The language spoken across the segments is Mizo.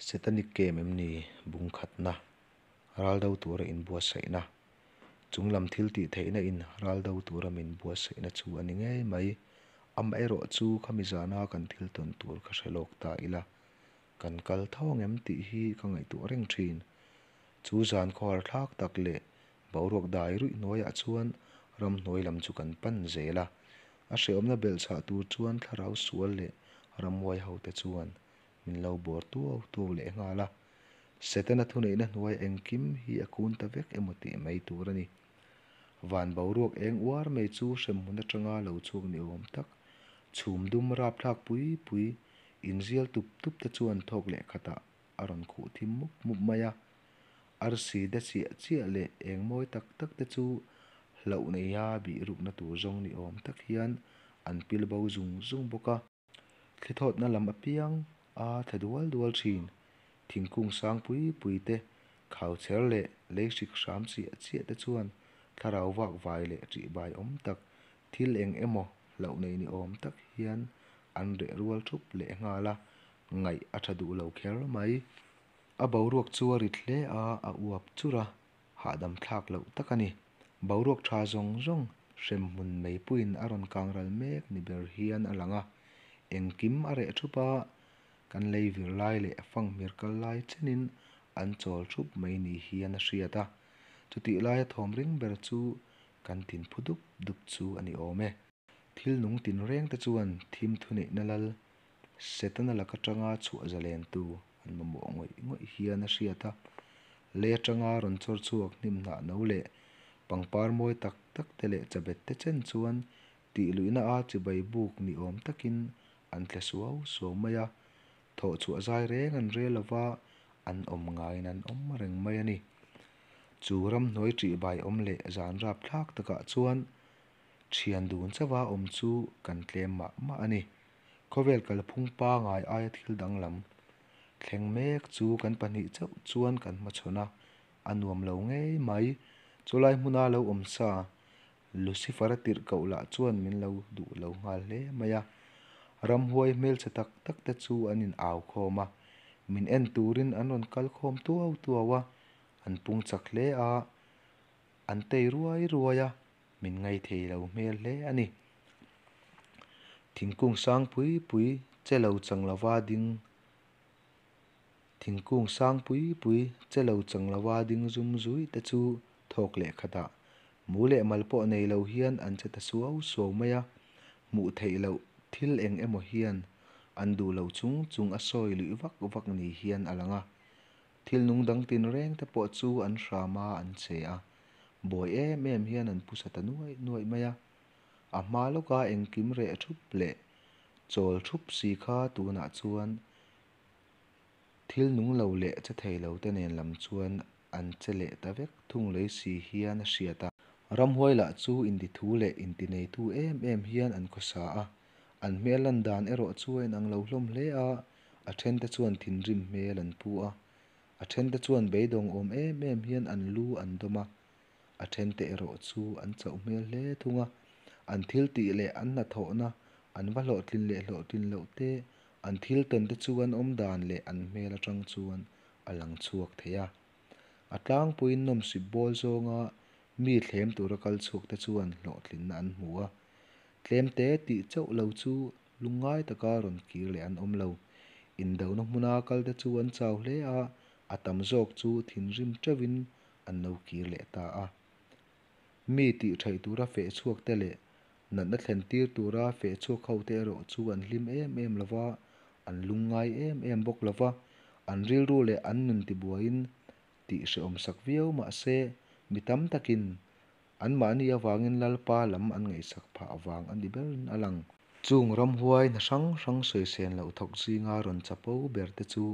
Setanic Game em ni bung khatna? Ral do tura inbuatsaihna. Chunglam thil tih theihna in ral do tura min buatsaihna chu a ni ngei mai. Amaherawh chu khami zana kan thil tawn tur kha hre lawk ta ila, kan kal tho angem tih hi ka ngaihtuah reng thin. Chu zan khawhar thlak tak leh boruak dai ruih hnuaiah chuan ramhnuai lam chu kan pan zel a. A hrehawmna belhchhah tur chuan thlarau sual leh ramhuai hote chuan min lo bawr tuau tuau leh nghal a. Setana thuneihna hnuai engkim hi a kun ta vek emaw tih mai tur a ni. Van boruak eng uar mai chu hremhmun atanga lo chhuak ni awm tak, chhum dum rapthlak pui pui inzial tup tup te chuan thawk leh khatah a rawn khuh thim mup mup mai a. Arsi de chiah chiah leh eng mawi tak tak te chu hlauh neiha bihrukna tur zawng ni awm tak hian an pil bo zung zung bawk a. Thlithawtna lam apiang a thle dual dual thin. Thingkung sang pui pui te, khauchher leh lei hrik hram chiah chiah te chuan thlarau vak vai leh ṭihbai awm tak, thil eng emaw hlauh nei ni awm tak hian an reh rual ṭhup leh nghal a, ngaih a ṭha duh lo kher mai. A boruak chu a rit hle a, a uap churh a, hahdam thlak loh tak a ni. Boruak tha zawng zawng hremhmun meipuiin a rawn kang ral mek ni ber hian a lang a. Engkim a reh thup a, kan lei vir lai leh fanghmir kal lai chenin an chawl thup mai ni hian a hriat a. Chutih laia thawm ring ber chu kan tin phu dup dup chu a ni awm e. Thil nung tinreng te chuan thim thuneihna lal Setana lak atanga chhuah zalentu an mamawh ngawih ngawih hian a hriat a. Lei atanga rawn chawr chhuak hnim hnah no leh pangpar mawi tak tak te leh chabet te chen chuan tih luihna a chibai buk ni awm takin an tle suau suau mai a. Thawh chhuah zai reng an rel lova, an awm ngaiin an awm reng mai a ni. Chu ramhnuai ṭihbai awm leh zan rapthlak takah chuan Thian dun chauha awm chu kan tlem mah mah a ni. Khawvel kalphung pangai aia thil danglam thleng mek chu kan pahnih chauh chuan kan hmachhawn a, a nuam lo ngei mai. Chulai hmuna lo awm sa Lucifer-a tirh koh lah chuan min lo duh lo nghal hle mai a. Ramhuai hmelchhe tak tak te chu an in au khawm a, min en turin an rawn kal khawm tuau tuau a, an pung chak hle a, an tei ruai ruai a. Min ngaithei lo hmel hle a ni. Thingkung sang pui pui che lo chang lova ding Thingkung sang pui pui che lo chang lova ding zum zui te chu thawk leh khatah mu leh mal pawh nei lo hian an che ta suau suau mai a. Hmuh theih loh thil eng emaw hian an duh lo chung chung a sawi luih vak vak ni hian a lang a. Thil nung dang tinreng te pawh chu an hram a, an che a. Buai em em hian an pusa ta nuaih nuaih mai a. A hma lawka engkim reh thup leh chawl thup si kha tunah chuan thil nung lo leh che thei lo te nen lam chuan an che leh ta vek thung lei si hian a hriat a. Ramhuai lah chu intithu leh intineitu em em hian an khawsa a, an hmel lan dan erawh chu a inang lo hlawm hle a, a thente chuan thinrim hmel an pu a, A thente chuan beidawng awm em em hian an lu an dawm a, a thente erawh chu an chauh hmel hle thung a. An thil tih leh an hnathawhna, an va hlawhtlin leh hlawhtlin loh te, an thil tawn te chu an awm dan leh an hmel atang chuan a lang chhuak thei a. A tlangpuiin nawmsip bawl zawnga mi thlem tura kal chhuak te chuan hlawhtlinna an hmu a. Tlemte tih chauh lo chu Lungngai taka rawn kir leh an awm lo. Indona hmuna kalte chu an chau hle a, a tam zawk chu thinrim teuhin an lo kir leh ta a. Mi tih theih tura feh chhuak te leh natna thlen tir tura feh chhuak ho te erawh chu an hlim em em lo va, an lungngai em em bawk lo va, an rilru leh an nun tibuaiin tih hrehawm sak viau mah se mi tam takin Anmahni avangin Lalpa lam an ngaihsak phah vang a ni berin a lang. Chung ramhuai hna hrang hrang sawisên loh thawk zinga rawn chapo ber te chu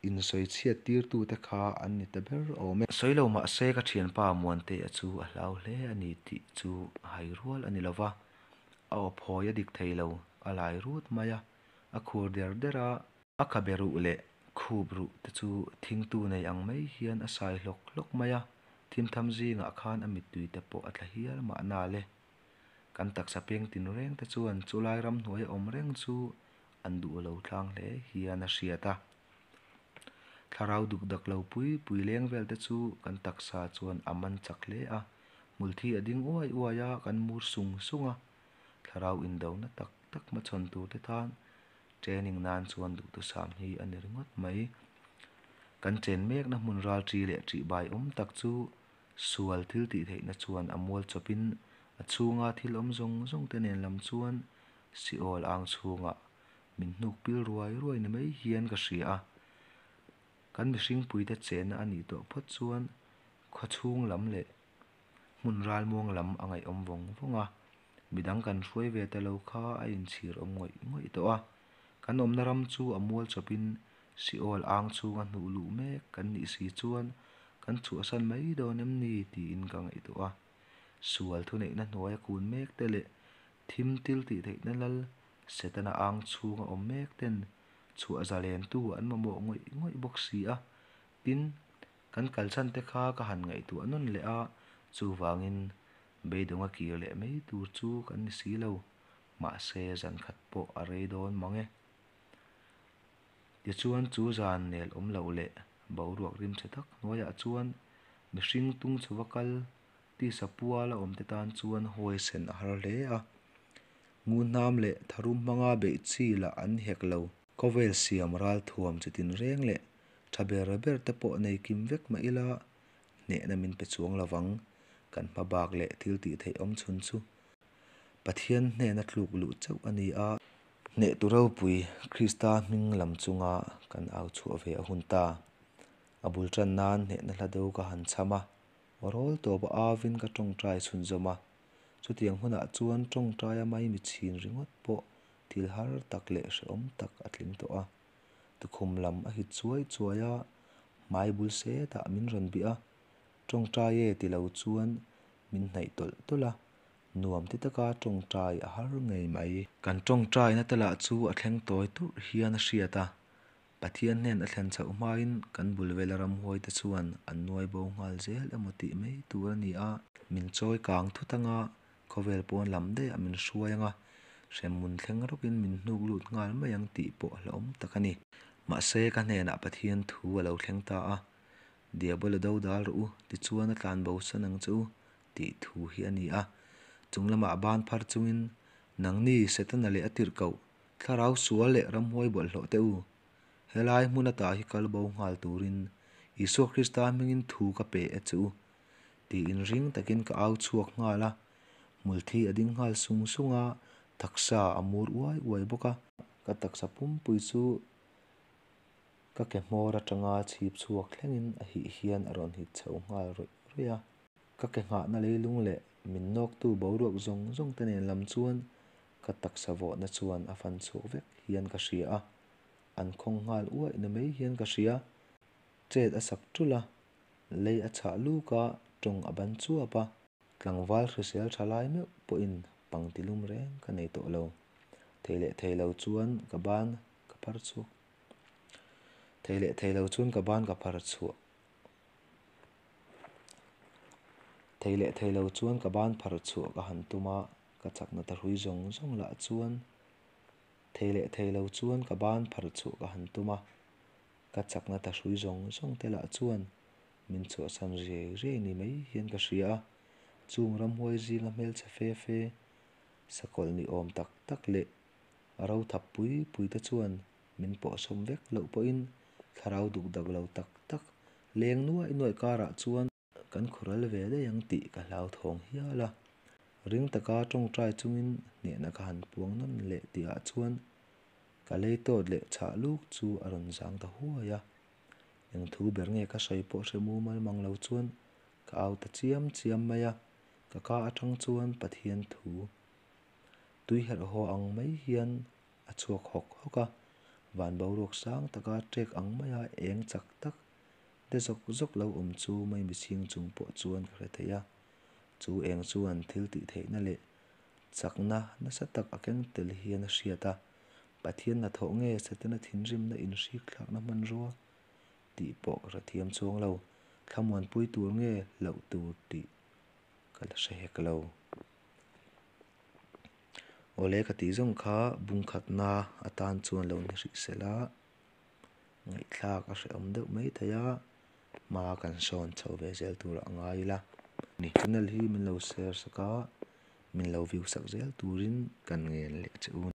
insawichhiat tirtute kha an ni ta ber awm e. Sawi lo mah se ka thianpa Muantea chu a hlau hle a ni tih chu a hai rual a ni lo va, a awp hawi a dik thei lo, a lai rut mai a, a khur der der a. A khabe ruh leh khup ruh te chu thingtu nei ang mai hian a sai hlawk hlawk mai a, thimtham zingah khan a mittui te pawh a tla hial mahna le. Kan taksa peng tinreng te chuan chulai ramhnuai a awm reng chu an duh lo tlang hle hian a hriat a. Thlarau duk dak lo pui pui leng vel te chu kan taksa chuan a man chak hle a, hmulthi a ding uai uai a, kan mur sung sung a. Thlarau indona tak tak hmachhawn tur te tan training nan chuan duhthusam hi a ni ringawt mai. Kan chen mekna hmun ralṭi leh ṭihbai awm tak chu sual thil tihtheihna chuan a mual chawpin a chhunga thil awm zawng zawng te nen lam chuan Seol ang chhungah min hnuk pil ruai ruai ni mai hian ka hria a. Kan mihringpuite chenna a nih tawh phawt chuan khaw chhung lam leh hmun ralmuang lam a ngaihawm vawng vawng a, midang kan hruai ve ta lo kha a inchhir awm ngawih ngawih tawh a. Kan awmna ram chu a mual chawpin Seol ang chhunga hnuh luh mek kan nih si chuan kan chhuahsan mai dawn em ni tiin ka ngaihtuah a. Sual thuneihna hnuaia kun mek te leh thim til tih theihna lal Setana ang chhunga awm mek ten chhuah zalentu an mamawh ngawih ngawih bawk si a. Tin, kan kalchhan te kha ka han ngaihtuah nawn leh a, chuvangin beidawnga kir leh mai tur chu kan ni si lo. Mahse, zan khat pawh a rei dawn mang e. Tichuan, chu zan nel awm loh leh boruak rimchhe tak hnuaiah chuan mihring tung chhuva kal tisa puala awmte tan chuan huaisen a har hle a. Ngunhnam leh tharum hmanga beih chi lah an hek lo. Khawvel siam ralthuam chi tinreng leh tha ber ber te pawh nei kim vek mah ila hnehna min pe chuang lo vang. Kan hma bak leh thil tih theih awm chhun chu Pathian hnena tluk luh chauh a ni a. Hnehtu ropui Krista hming lam chunga kan au chhuah ve a hun ta. A bul tan nan hnehna hla do ka han chham a, rawl tawp a avin ka tawngtai chhunzawm a. Chutiang hunah chuan tawngtaia maimi chhin ringawt pawh thil har tak leh hrehawm tak a tling tawh a. Tukhum lam a hit chuai chuai a, hmai bul setah min rawn bih a, tawngtai e ti lo chuan min hnaih tawlh tawlh a, nuam ti taka tawngtai a har ngei mai. Kan tawngtaina te lah chu a thleng tawi turh hian a hriat a, Pathian hnen a thlen chhoh hmain kan bul vela ramhuai te chuan an nuai bo nghal zel emaw tih mai tur a ni a. Min chawi kang thut anga khawvel pawn lam daihah min hruai anga hremhmun thleng rawkin min hnuk lut nghal mai ang tih pawh hlauhawm tak a ni. Mahse ka hnenah Pathian thu a lo thleng ta a, Diabola do dal rawh u, tichuan a tlan bosan ang che u, tih thu hi a ni a. Chung lamah ban phar chungin, Nangni, Setana leh a tirhkoh, Thlarau sual leh ramhuai bawlhhlawh te u, helai hmun ata hi kal bo nghal turin Isua Krista hmingin thu ka pe e che u, tiin ring takin ka au chhuak nghal a. Hmulthi a ding nghal sung sung a, taksa a mur uai uai bawk a. Ka taksa pumpui chu ka ke hmawr atanga chhip chhuak thlengin a hih hian a rawn hit chho nghal rawih rawih a. Ka ke nghahna leilung leh min nawktu boruak zawng zawng te nen lam chuan Ka taksa vawhna chuan a fan chhuak vek hian ka hria a, an khawng nghal uaih na mai hian ka hria. Chet a sak ṭulh a, lei a chhah luk a, tawng a ban chuap a. Tlangval hrisel tha lai meuh pawhin pangti lum reng ka nei tawh lo. Thei leh thei lo chuan ka ban ka phar chhuak. Thei leh thei lo chuan ka ban ka phar chhuah. Thei leh thei lo chuan ka ban phar chhuah ka han tum a. Ka chakna ta hrui zawng zawng lah chuan thei leh thei lo chuan ka ban phar chhuah ka han tum a, ka chakna ta hrui zawng zawng te lah chuan min chhuahsan riai riai ni mai hian ka hria a, chung ramhuai zinga hmelchhe fe fe, sakawlh ni awm tak tak leh ro thap pui pui te chuan min pawhsawm vek loh pawhin thlarau duk dak lo tak tak leng nuaih nuaih karah chuan Kan khural ve daih ang tih ka hlauthawng hial a, ring taka tawngtai chungin hnehna ka han puang nawn leh tihah chuan ka lei tawt leh chhah luk chu a rawn zang ta huai a. Eng thu ber nge ka sawi pawh hre mumal mang lo chuan ka au ta chiam chiam mai a, ka ka atang chuan Pathian thu tui herh haw ang mai hian a chhuak hawk hawk a, van boruak sang taka ṭek ang maia eng chak tak De zawk zawk lo awm chu mai mihring chung pawh chuan ka hre thei a, chu eng chuan thil tih theihna leh chakna nasa tak a keng tel hian a hriat a, Pathian hnathawh nge Setana thinrimna inhrik thlakna hmanrua tih pawh ka hre thiam chuang lo, thlamuanpui tur nge hlauh tur tih ka la hre hek lo. Awle ka tih zawng kha bungkhatna atan chuan lo ni hrih sela. Ngaih. Ngaihthlak a hrehawm deuh mai thei a, hma kan sawn chho ve zel turah ngai ila. Channel hi min lo share sak a, min lo view sak zel turin kan ngen leh che u.